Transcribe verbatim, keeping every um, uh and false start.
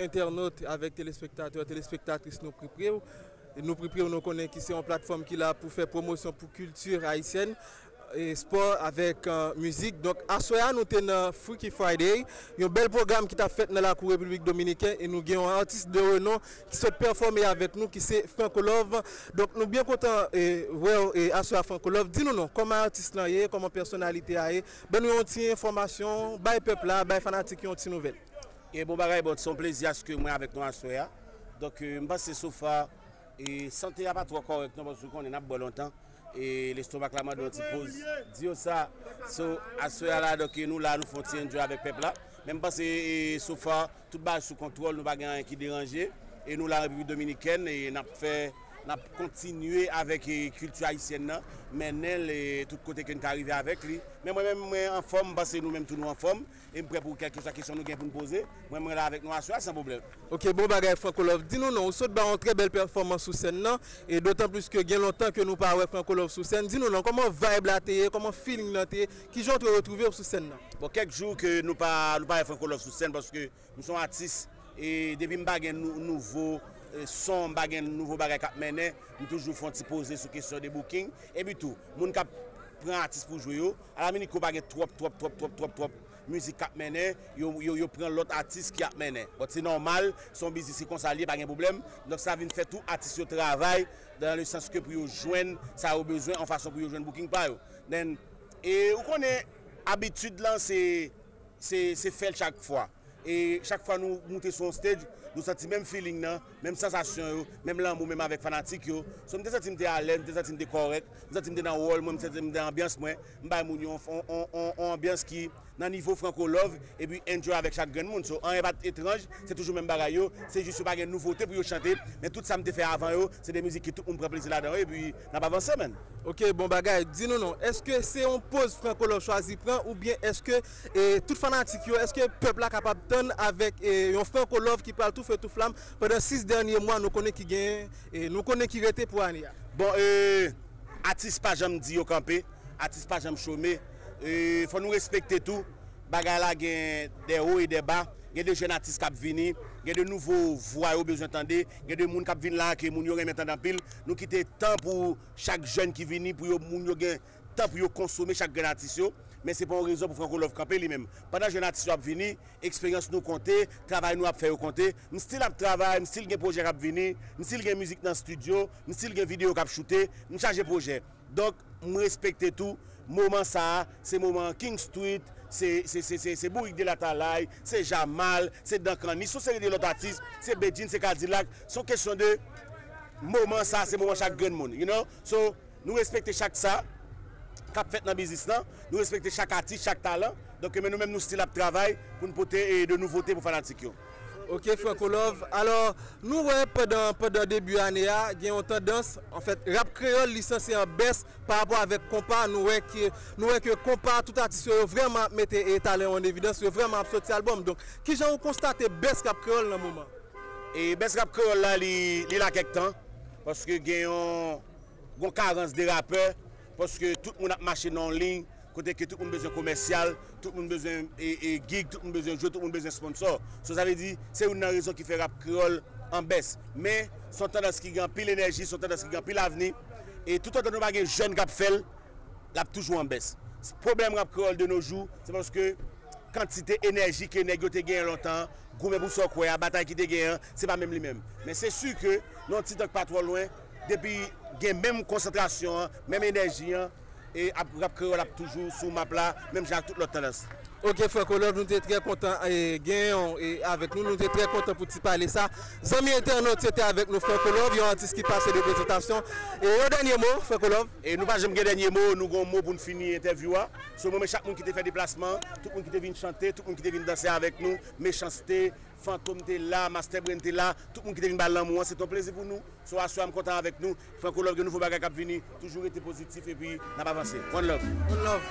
Entènot avèk telespektatè, telespektatris, nou pi pre w. Nou pi pre w, nou konnen ki se yon platfòm ki la pou fè pwomosyon pou kilti ayisyèn, e spò avèk, euh, mizik. Donk, aswè a, nou te nan Freaky Friday, yon bèl pwogram ki t ap fèt nan lakou Repiblik Dominikèn, e nou gen yon atis de renon ki sot pèfòme avèk nou, ki se Franco Love. Donk, nou byen kontan, e, wè w, e, aswè a, Franco Love. Di nou non, kòman atis lan ye, kòman pèsonalite a ye, ban nou yon ti enfòmasyon, bay pèp la, bay fanatik yo yon ti nouvèl. E bon bagay, bon, se yon plezi aske mwen avèk nou aswè a. Donk, e, m panse so far, e, sante a pa twò kòrèk non, paske w konnen n ap bwè lontan. E lestomak la mande yon ti poz. Di yo sa. So, aswè a la, donk, e, nou la, nou fè yon ti enjoy avèk pèp la. Men m panse, e, so far, tout bagay sou kontwòl, nou pa gen anyen ki deranje. E nou la, Repiblik Dominikèn, e n ap fè, n ap kontinye avèk, e, kilti ayisyèn nan, mennen l, e, tout kote ke n ka rive avèk li. Men mwen menm, mwen anfòm, m panse nou menm tou nou anfòm. E m prè pou kèlkeswa kesyon nou gen pou n poze. Mwen, mwen la avèk nou aswè a san pwoblèm. Ok, bon bagay, Franco Love. Di nou non, ou sot ba yon trè bèl pèfòmans sou sèn nan, e dotan plis ke gen lontan ke nou pa wè Franco Love sou sèn. Di nou non, kòman vibe la te ye, kòman feeling lan te ye, kijan w te retwouve w sou sèn nan? Bon, kèk jou ke nou pa, nou pa wè Franco Love sou sèn, paske m se yon atis, e depi m pa gen nou, nouvo, e, son, m pa gen nouvo bagay k ap mennen, m toujou fè yon ti poze sou kesyon de booking. Epi tou, moun k ap pran atis pou jwe yo, alaminit ke w pa gen twòp, twòp, twòp, twòp, twòp, twòp mizik k ap mennen, yo, yo, yo pran lòt atis ki ap mennen. Bon, se nòmal, se yon biznis, se konsa l ye, pa gen pwoblèm. Donk, sa vin fè tou atis yo travay, dans le sens ke pou yo jwenn sa yo bezwen, an fason pou yo jwenn booking pa yo. Then, e ou konnen, abitid lan, se, se, se fè l chak fwa. E chak fwa nou moute sou yon stage, nou santi menm feeling nan, menm sansasyon yo, menm lanmou, menm avèk fanatik yo. So, m te santi m te alèz, m te santi m te kòrèk, m santi m te nan wòl mwen, m santi m te nan anbyans mwen. M bay moun yo yon, yon, yon, yon, yon anbyans ki nan nivo Franco Love, epi enjoy avèk chak grenn moun. So, anyen pa t etranj, se toujou menm bagay yo, se jis yo pa gen nouvote pou yo chante, men tout sa m te fè avan yo, se de mizik ke tout moun pran plezi ladan yo, epi n ap avanse, man. Ok, bon bagay. Di nou non, èske se yon poz Franco Love chwazi pran, oubyen èske, e, tout fanatik yo, èske pèp la kapab tann avèk, e, yon Franco Love ki pral toufe tou flam pandan sis dènye mwa nou konnen ki genyen, e, nou konnen ki rete pou ane a? Bon, e, atis pa janm di yo kanpe, atis pa janm chome. E, fò nou respekte tou. Bagay la gen de wo e de ba. Gen de jèn atis k ap vini. Gen de nouvo vwa yo bezwen tande. Gen de moun k ap vin la ke moun yo renmen tande anpil. Nou kite tan pou chak jèn ki vini, pou yo, moun yo gen tan pou yo konsome chak grenn atis yo. Men se pa yon rezon pou Franco Love kanpe li menm. Pandan jèn atis yo ap vini, eksperyans nou konte, travay nou ap fè yo konte. M still ap travay, m still gen pwojè k ap vini, m still gen mizik nan estidyo, m still gen videyo k ap choute, m chaje pwojè. Donk, m respekte tou. Moman sa a, se moman King Street, se, se, se, se, se Bourik de Latalay, se Jamal, se Dankanis, yon seri de lòt atis, se Bedjine, se Kadilak. Se yon kesyon de moman sa a, se moman chak grenn moun, you know? So, nou respekte chak sa k ap fèt nan biznis lan, nou respekte chak atis, chak talan. Donk, men nou menm, nou still ap travay pou n pote, e, de nouvote pou fanatik yo. Ok, Franco Love. Alò, nou wè pandan, pandan debi ane a, gen yon tandans, anfèt, rap kreyòl, li sanse an bès pa rapò avèk konpa. Nou wè ke, nou wè ke konpa, tout atis yo, yo vrèman ap mete, e, talan yo an evidans, yo vrèman ap soti albòm. Donk, kijan ou konstate bès rap kreyòl nan moman? E bès rap kreyòl la, li, li la kèk tan, paske gen yon, yon karans de rapè, paske tout moun ap mache nan yon liy, kote ke tout moun bezwen komèsyal, tout moun bezwen, e, e, gig, tout moun bezwen jwe, tout moun bezwen sponsò. So, sa vle di, se youn nan rezon ki fè rap kreyòl an bès. Men, se yon tandans ki gen anpil enèji, se yon tandans ki gen anpil avni. E toutotan nou pa gen jèn k ap fè l, l ap toujou an bès. Pwoblèm rap kreyòl de nos jours, se paske kantite enèji ke nèg yo te genyen lontan an, goumen pou sa w kwè a, batay ki te genyen an, se pa menm li menm. Men se si ke, nan yon ti tan k pa twò lwen, depi gen menm konsantrasyon an, menm enèji an, e ap, rap kreyòl ap toujou sou map la, menm jan ak tout lòt tandans. Ok, Franco Love, nou te trè kontan, e, genyen w, e, avèk nou. Nou te trè kontan pou ti pale sa. Zanmi entènot, se te avèk nou Franco Love, yon atis ki pase de prezantasyon. E yon dènye mo, Franco Love? E nou pa janm gen dènye mo, nou gen yon mo pou n fini entèvyou a. So, mwen, mwen, chak moun ki te fè deplasman, tout moun ki te vin chante, tout moun ki te vin danse avèk nou, Mechanste, Fantom te la, Master Brain te la, tout moun ki te vin ba l lanmou an, se te yon plezi pou nou. So, aswè a, m kontan avèk nou. Franco Love, gen nouvo bagay k ap vini. Toujou rete pozitif epi n ap avanse. One love. One love.